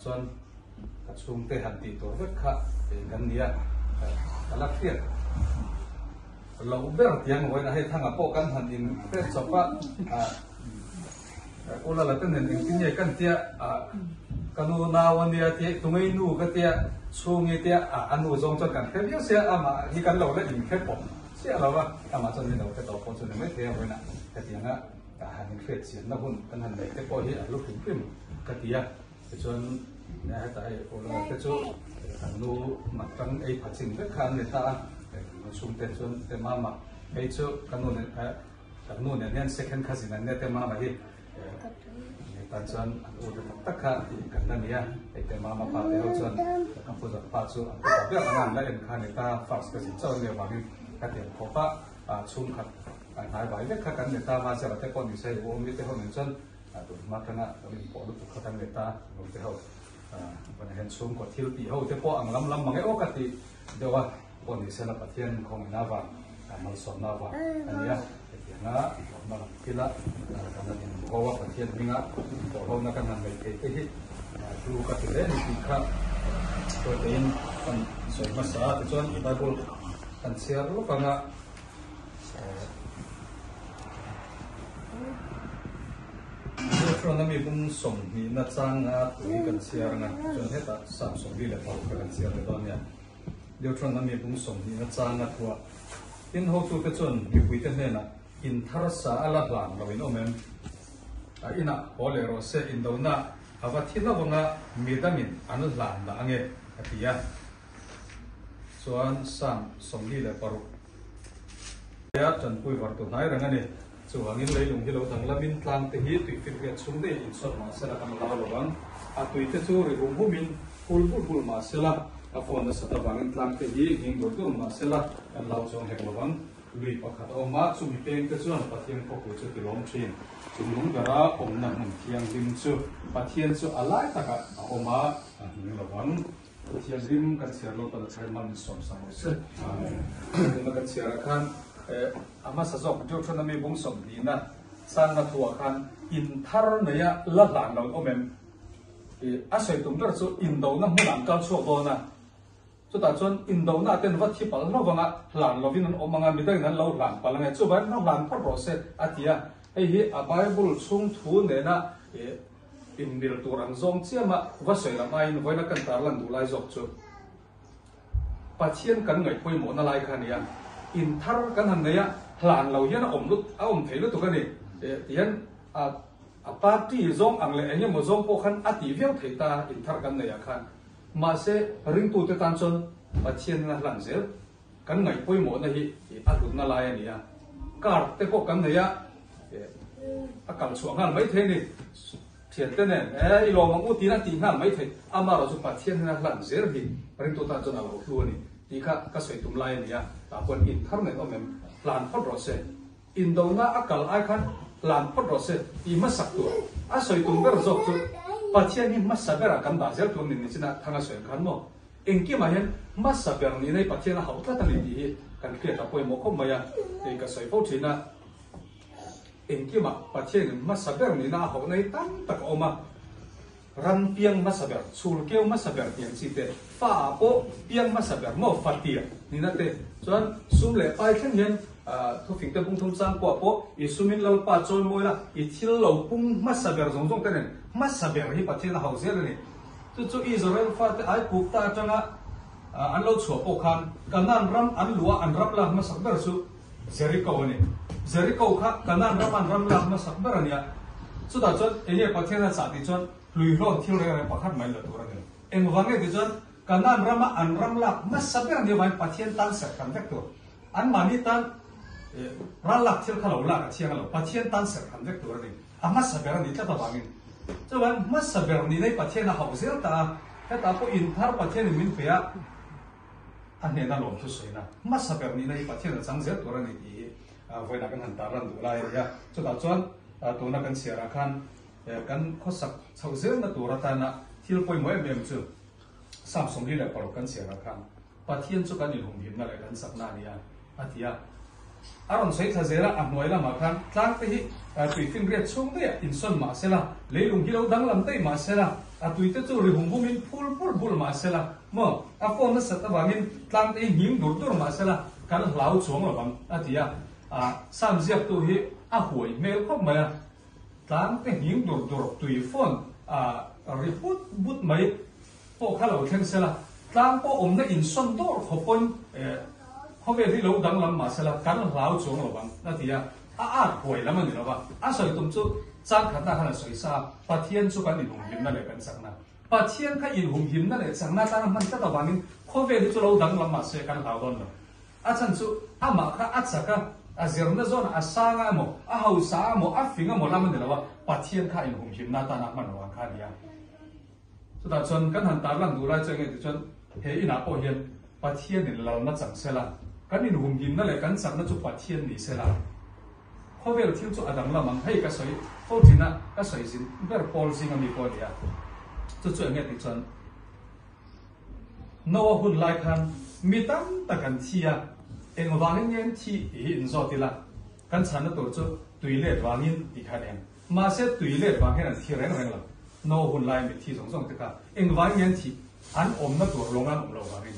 Chuan ka chhungte han tih tur vek kha kan nia, ka la hriat loh ber tiang vawiin a hei thanga pawh kan han in hriat chawp a, U Lala te nen engtin nge kan tia, ka nu nau a nia tia, tungei nu ka tia, chhungi tia, a nu zawng chuan kan hre viau sia, amah hi kan lo la inhre pawh chiah lo a, amah chuan min lo hre tawh pawh chu ni maithei a vawiin ah hetiang a han inhriat chianna hun kan han neih te pawh hi a hlu hrim hrim ka ti a. Tichuan hetah hei Ulala te chu kan nu matang ei pha chin vek kha an ni ta a, kan chhungte chuan te mama hei chu ka nu nen kan nu nen hian second cousin an nia te mama hi tan chuan an u te tak tak kha kan la ni a, hei te mama pa te ho chuan kan pu zawt pa chu an pu ta ber ang a an la en kha a ni ta, first cousin chauh an nih avangin ka tiang khawp a chhungkhat hnai vai vek kha kan ni ta, Mazara te pawh ni se hei u Awmi te ho nen chuan Tun hma atanga lo inpawh lutuk kha kan let a, nung te ho vana hian chhungkaw thil tih ho te pawh ang lam lam mang e aw ka ti deuh a, pawh ni sela Pathian khawngin avang, malsawmna avang a ni a, hetianga hlawhna lam thila kan han inhmu ho a, Pathian hminga inpawh hlawhna kan han neih theih te hi hlu ka ti hle ni tih kha tawitein kan sawi hmasa a, tichuan Bible kan chhiar lawk ang a. Deuteronomy bung sawmhnihna changa tui kan chhiar anga chuan hetah Psalm 46 kha kan chhiar leh dawn nia. Deuteronomy bung sawmhnihna changa thuah tin hotute chuan mipuite hnenah in thar sa a la hlan lo in awm em? A inah haw leh rawh se indona a va thi hlauh anga midangin an hlan dah ange a ti a. Chuan Psalm 46 Tia tanpui var tu hnai reng a ni. Chuvangin leilung hi lo danglamin tlang te hi tui finriat chhung daih insawt mah sela kan lau lo ang. A tui te chu ri hum humin hul bulh bulh mah sela, a fawn nasat avangin tlang te hi nghing dur dur mah sela kan lau chuang hek lo ang. Lui pakhat a awm a, chumi peng te chuan Pathian khawpui chu tilawm thin. Chung lung bera awmna hmun thianghlim chu Pathian chu a lai takah a awm a, a nghing lo ang. Thianghlim kan chhiar lo pawh chhai man sawmsam rawh se. Tuna kan chhiarah khan a hmasa zawk Deuteronomy bung sawmhnihna changna thuah khan in thar neia la hlan lo awm em? A sawi tum ber chu indona hmunah an kal chhuak dawn a, chutah chuan indona ten va thi palh hlauh anga hlan lovin an awm anga midangin an lo hlan palh ange chuvangin la hlan phawt rawh se a ti a. Hei hi a Bible chhung thu nena Inmil tur ang zawng chiam a, va sawi lam aiin vawiina kan tarlan duh lai zawk chu Pathian kan ngaih pawimawhna lai kha a ni a, in thar kan han nei a, hlan lo hian a awm lut a awm thei lutuk a ni. Tihian a a party zawng ang leh eng emaw zawng pawh khan a tih viau thei ta in thar kan neih ah khan. Mahse ringtute tan chuan Pathian in a hlan zel kan ngaih pawimawhna hi a hlutna lai a ni a, car te pawh kan nei a, a kal chhuah nghal mai thei a ni. Thiante nen e i lawm ang u tiin a tih nghal mai thei, amaherawh chu Pathian hian a hlan zel hi ringtu tan chuan a lo hlu a ni tih kha ka sawi tum lai a ni a, tah pawhin inthar nen awm em hlan phawt rawh se, indona a kal ai khan hlan phawt rawh se tih hmasak tur a sawi tum ber zawk chu Pathian hi hmasa berah kan dah zel tur ni nichinah thang a sawi ang khan maw. Engkimah hian hmasa ber nihna hi Pathian a hauh tlat a ni tih hi kan hriat a pawimawh khawp mai a, hei ka sawi fo thin a. Engkimah Pathianin hmasa ber nihna a hauhna hi tam tak a awm a, ram piang hmasa ber, chhul keu hmasa ber tih ang chi te, fa ah pawh piang hmasa ber maw fa tir nihna te, chuan sum leh pai thleng hian thufing te bung thum chang kuah pawh i sumin Lalpa chawimawi la, i thil lo pung hmasa ber zawng zawng te nen hmasa ber hi Pathian a hauh zel a ni. Chu chu Israel fate ai puk ta atanga an lo chhuah pawh khan Kanaan ram an luh a an ram lak hmasak ber chu Jericho a ni. Jericho kha Kanaan ram an ram lak hmasak ber a nia. Chutah chuan enge Pathian a chah tih chuan hluihlawn thil reng reng pakhat mai la tur a ni lo. Engvang nge tih chuan Kanaan rama an ram lak hmasa ber a nih avangin Pathian tan serh hran vek tur. Anmahni tan ral lak thil kha lo lak a thiang a lo. Pathian tan serh hran vek tur a ni. A hmasa ber a nih tlat avangin chuan hmasa ber nih nei Pathian a hauh zel ta a, hetah pawh inthar Pathianin min pe a, a hnena lawm thu sawina hmasa ber nih nei Pathian a chang zel tur a ni tih hi vawiinah kan han tarlan duh lai a ni a. Chutah chuan tuna kan chhiarah khan kan khawsak chhoh zelna tur atana thil pawimawh em em chu Psalm 46 kan chhiarah khan Pathian chu kan inhumhimna leh kan chakna a ni a, a ti a. A rawn sawi thla zel a, a hnuai lamah khan tlang te hi tui finriat chhung daih insawn mah se la, leilung hi lo danglam daih mah se la, a tui te chu ri hum hum in phul bul bul mah se la, maw a phone nasat avangin tlang te hi nghing dur dur mah se la, kan hlau chuang lo vang, a ti a. Sam ziaktu hi a huai hmel khawp mai a, tlang te nghing dur dur tui phone ri but but mai pawh kha lo thleng sela, tlang pawh awmna insawn dawr khawp pawn khawvel hi lo danglam mah sela kan hlau chuang lo vang, a ti a, a at huai lam a ni lo va, a sawi tum chu chang khatna khan a sawi sa a, Pathian chu kan inhumhimna leh kan chakna, Pathian kha inhumhimna leh chakna atana hman tlat avangin khawvel hi chu lo danglam mah se kan hlau dawn lo. A chhan chu amah kha a chak a, a zirna zawn a sang a emaw, a hausa a emaw, a fing emaw lam a ni lo a, Pathian kha inhumhimna atana hman lo ang kha a ni a. Chutah chuan kan han tarlan duh lai chu enge tichuan he inah pawh hian Pathianin lalna chang sela, kan inhumhimna leh kan chakna chu Pathian ni sela, khawvel thil chu a danglam ang. Hei ka sawi fo thin a, ka sawi zin ber pawl zinga mi pawh a ni a. Chu chu enge tichuan Noah hun lai khan mi tam tak an thi a, engvangin nge an thi tih hi inzawt ila, kan chhanna tur chu tui let vangin tih kha a ni ang. Mahse tui let vang hian an thi reng reng lo. No hun lai mitthi zawng zawng te kha engvangin nge an thih? An awmna tur lawng an awm lo vangin.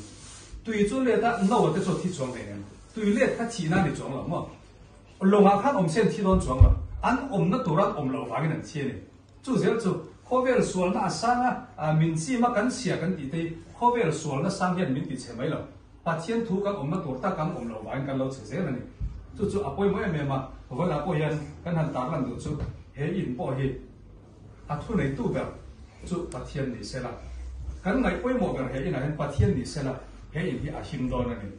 Tui chu let a, no te chu a thi chuang ve em? Tui let kha thihna a ni chuang lo maw? Lawngah khan awm se an thi dawn chuang lo. An awmna tur an awm loh vangin an thi a ni. Chu zel chu khawvel sualna a sang a, min chim a kan chhia kan tih te hi khawvel sualna sang hian min ti chhe mai lo. Pathian thu kan awmna tur tak an awm loh vangin kan lo chhe zel a ni. Chu chu a pawimawh em em a, vawilah pawh hian kan han tarlan duh chu he in pawh hi a thu neitu ber chu Pathian ni sela, kan ngaih pawimawh ber he inah hian Pathian ni sela he in hi a him dawn a ni.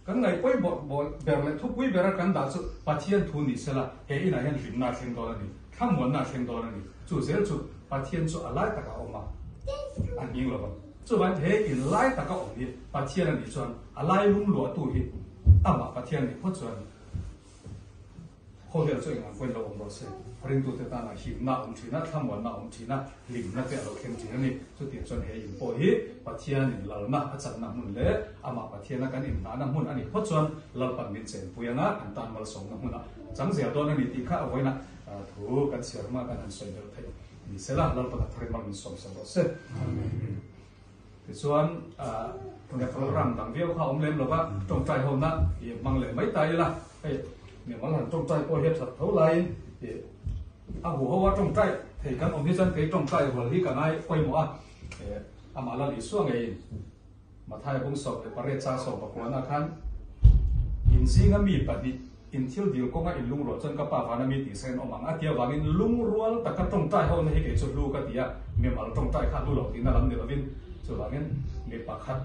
Kan ngaih pawimawh ber leh thupui bera kan dah chu Pathian thu ni sela he inah hian hlimna a thleng dawn a ni, thlamuanna a thleng dawn a ni. Chu zel chu Pathian chu a lai takah a awm a, a nghing lo vang. Chuvangin he in lai taka awm hi Pathian a nih chuan a lai lung luahtu hi amah Pathian nih phawt chuan khawvel chu engah pawhin lo awm rawh se. Ringtute tana himna a awm thin a, thlamuanna a awm thin a, hlimna te a lo thleng thin a ni. Chutiang chuan he in pawh hi Pathianin lalna a channa hmun leh amah Pathiana kan inhnahna hmun a nih phawt chuan Lalpan min chenpui anga kan tan malsawmna hmunah chang zel dawn a ni tih kha a vawiinah thu kan chhiar hma kan han sawi belh theih. Ni sela, Lalpan a tharin mal min sawm sawm rawh se. Tichuan, ne program dang viau kha awm lem lova, tawngtai ho na i hmang leh mai ta ila, hei mimal han tawngtai pawh hi a that tho laiin i a hu ho a tawngtai thei kan awm hi chuan kei tawngtai rual hi ka ngai pawimawh a, amah Lal Isua ngeiin Mathaia bung 18 chang 19 khan inzinga mi pahnih Inthil dil kawnga in lungrual chuan ka pa vana mi tih sain awm ang a ti avangin lungrual taka tawngtai ho na hi kei chu hlu ka ti a, mimal tawngtai kha hlu lo tihna lam ni lovin chuvangin mi pakhat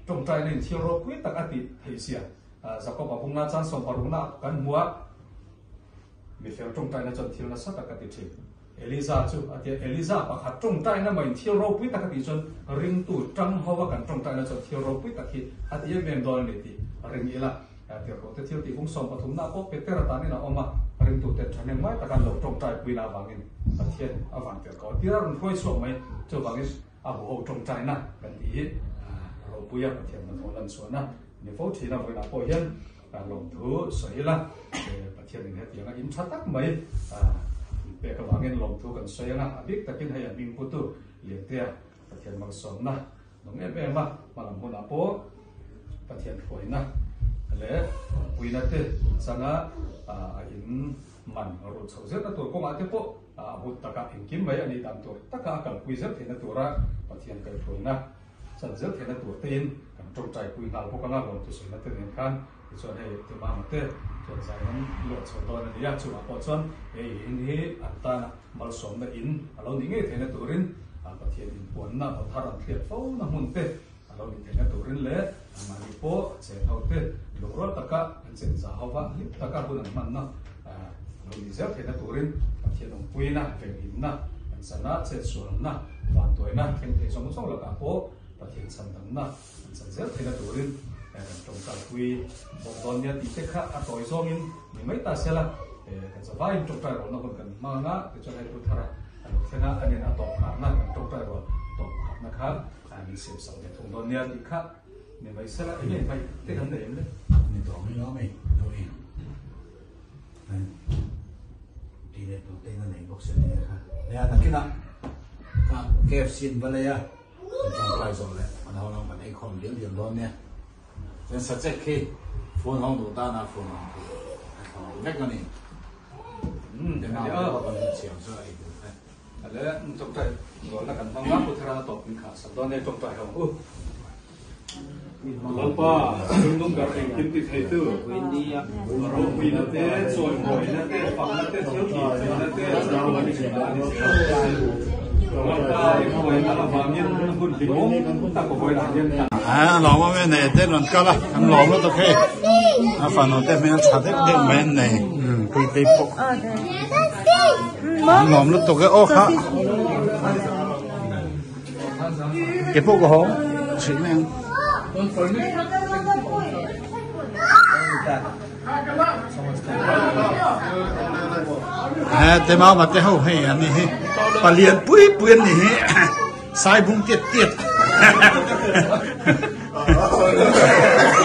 tawngtaina in thil ropui tak a tih theih sia. Jakob a bunga chan sawmparukna kan hmu a, mi fel tawngtaina chuan thil nasa tak a ti thin. Eliza chu a ti a, Eliza pakhat tawngtaina mah in thil ropui tak a tih chuan ringtu tang ho a kan tawngtaina chuan thil ropui tak hi a ti em em dawn a ni tih ring ila. Tirhkoh te thil tih bung 13 na pawh Petera tanin a awm a, ringtu ten thahnem ngai taka an lo tawngtai puina avangin Pathian a van tirhkoh a tir a rawn hruai chhuak mai. Chuvangin a huho tawngtaina kan tih hi ropui a Pathian hnathawh lan chhuahna ni fo thin a, vawiinah pawh hian Lawmthu sawi ila, Pathianin hetianga in tha tak mai min pek avangin lawmthu kan sawi ang a, a bik takin hei a hming putu Liantea Pathian malsawmna nung em em a, hmalam hunah pawh Pathian hruaina leh awmpuina te changa a in man ruh chhoh zelna tur kawngah te pawh a hun takah engkim mai a nih dan tur taka a kalpui zel theihna tura Pathian kaihhruaina Chan zel theihna tur tein kan tawngtai pui nghal bawk anga lawmthu sawina te nen khan tichuan hei Timama te chuan zai an luah chho dawn a ni a, chungah pawh chuan hei in hi an tana malsawmna in a lo nih ngei theihna turin Pathian inpuanna aw thar an hriat fo na hmun te a lo nih theihna turin leh anmahni pawh chen ho te lungrual taka an chen za hova hlim taka hun an hmanna a lo nih zel theihna turin Pathian awmpuina venghimna an chana chetsualna Vantuaina thleng thei zawng zawng lakah pawh Pathian chhandamna an chan zel theihna turin kan tawngtaipui bawk dawn nia tih te kha a tawi zawngin ni mai ta sela kan zavaiin tawngtai rualna hun kan hmang a, tichuan hei Pu Thara a lo thleng a, anin a tawp kharna kan tawngtai rual tawp kharna khan min siam sak ve thung dawn nia tih kha ni mai sela eng nge hmaih te kan nei em le? Ni tawh mai lo mai lo eng. Tih leh tur te in a nei bawk si a nia kha. Nia nakinah kha KFC an va lei a, an tawngtai zawh leh an ho lam kan ei khawm dial dial dawn nia. Chuan sachek khi phone hawng duh tana phone hawng khi a thlawm vek a ni. Eng a pawh kan insiam chu a ei duh e. Ale tawngtai rualna kan hmang a, Pu Tharana tawp min khah sak dawn e tawngtai ho u. Lalpa, chungnung ber engkim ti theitu, ropuina te, chawimawina te, fakna te, thil tih theihna te, chatuan i hrilh a ni zel ang che. Lalpa, i hmangaihna avangin hun hlimawm tak vawiinah hian kan. A lawm awm e, nei te rawn kal a, an lawm lutuk hei, a fanu te hmel tha deuh deuh mai an nei, pui te pawh an lawm lutuk e, aw kha. Ke pawh ka hawng chhih mai ang. He te mau te ho hei an ni hi palian pui pui an ni hi sai bung tiat tiat.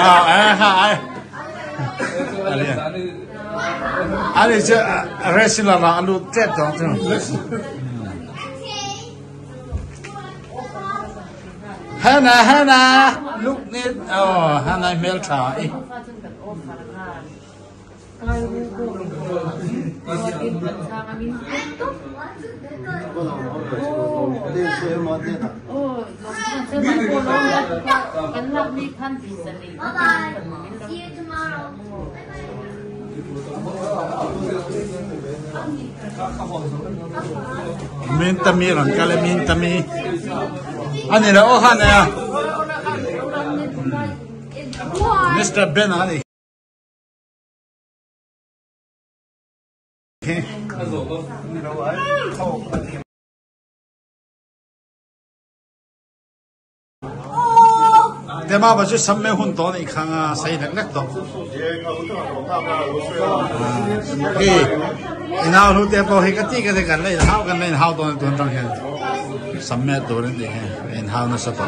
À ha ai. Alian. Ani che resila la alu tet dong chu. Hana Hana luk ni oh Hana hmel tha i Min tami rawn kal e min tami a ni lo aw khan e a Mister Ben a ni hi. Tema ba chu samme hun to ni khanga sei lek lek to. Hi inau lu te po hi ka ti ka te kan lei hau kan lei hau to tun tang hian samme turin ti hi in hau na sa to.